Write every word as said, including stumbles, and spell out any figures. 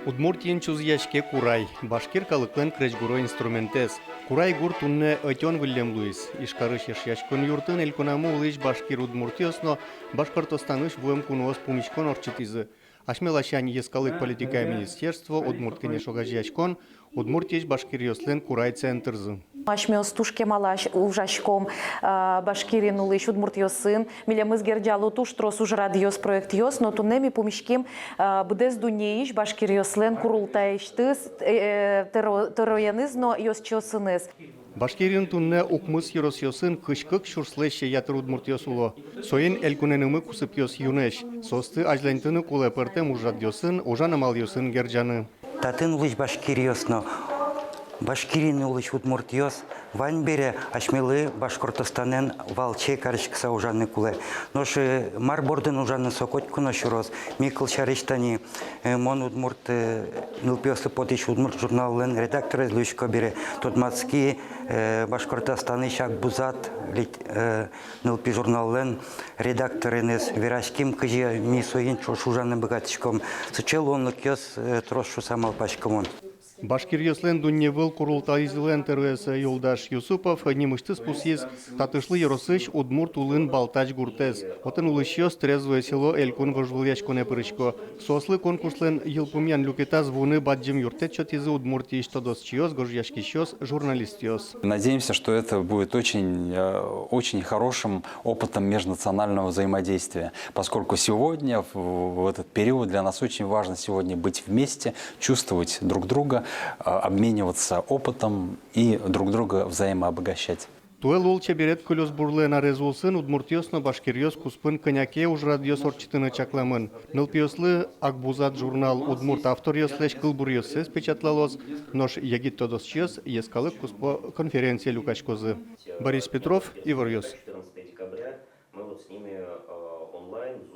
Удмуртиын чузъяське курай, башкир калыклэн крезьгуро инструментэз. Курай гур туннэ ӧтён выллем луиз. Ижкарысь Эшъяськон юртын элькунамы улӥсь башкир удмуртъёс но Башкортостанысь вуэм куноос пумиськон ортчытӥзы. Асьме ласянь йӧскалык политикая министерство, Удмурт Кенеш огазеяськон, Удмуртиысь башкиръёслэн курай центрзы. Асьмеос туж кемалась ужаськом, а, Башкириын улӥсь удмуртъёсын. Милемыз герӟало туж трос ужрадъёс, проектъёс, но туннэ ми пумиським, а, быдэс дуннеысь башкиръёслэн курултайысьтыз, э, тӧро-, тӧроеныз но ёзчиосыныз. Башкириын туннэ укмыс ёросъёсын кызь кык сюрслэсь ятыр удмуртъёс уло. Соин элькунэнымы кусыпъёс юнэсь. Соосты азьланьтыны кулэ пӧртэм ужрадъёсын, ужан амалъёсын герӟаны. Татын улӥсь башкиръёс но, Башкириын улӥсь удмуртъёс вань бере, асьмелы Башкортостанэн валче кариськыса ужаны кулэ. Нош, э, мар бордын ужаны, со котьку но сюроз. Ми, кылсярысь, тани, э, «Мон удмурт», э, нылпиослы потӥсь удмурт журналлэн редакторез луисько бере, тодматски, э, Башкортостанысь «Акбузат» лит-, э, нылпи журналлэн редактореныз, вераським, кызьы ми соин ӵош ужаны быгатӥськом. Сыӵе луонлыкъёс, э, трос шуыса малпасько мон. Башкиръёслэн дунневыл курултайзылэн тӧроез Юлдаш Юсупов нимысьтыз пусйиз Татышлы ёросысь Удмурт Улын Балтач гуртэз. Отын улӥсьёс «Трезвое село» элькун вожвылъяськонэ пырисько. Соослы конкурслэн йылпумъян люкетаз вуыны бадӟым юрттэт сётӥзы Удмуртиысь тодосчиос, гожъяськисьёс, журналистъёс. Надеемся, что это будет очень, э, очень хорошим опытом межнационального взаимодействия, поскольку сегодня, в, в этот период, для нас очень важно сегодня быть вместе, чувствовать друг друга, э, обмениваться опытом и друг друга взаимообогащать. Туэ лулчеберет кылёсбурлэн арез улсын удмуртъёс но башкиръёс куспын кӧня ке ужрадъёс ортчытыны чакламын. Нылпиослы «Акбузат» журнал удмурт авторъёслэсь кылбуръёссэс печатлалоз, нош егит тодосчиос йӧскалык куспо конференцие люкаськозы. Борис Петров, «Иворъёс».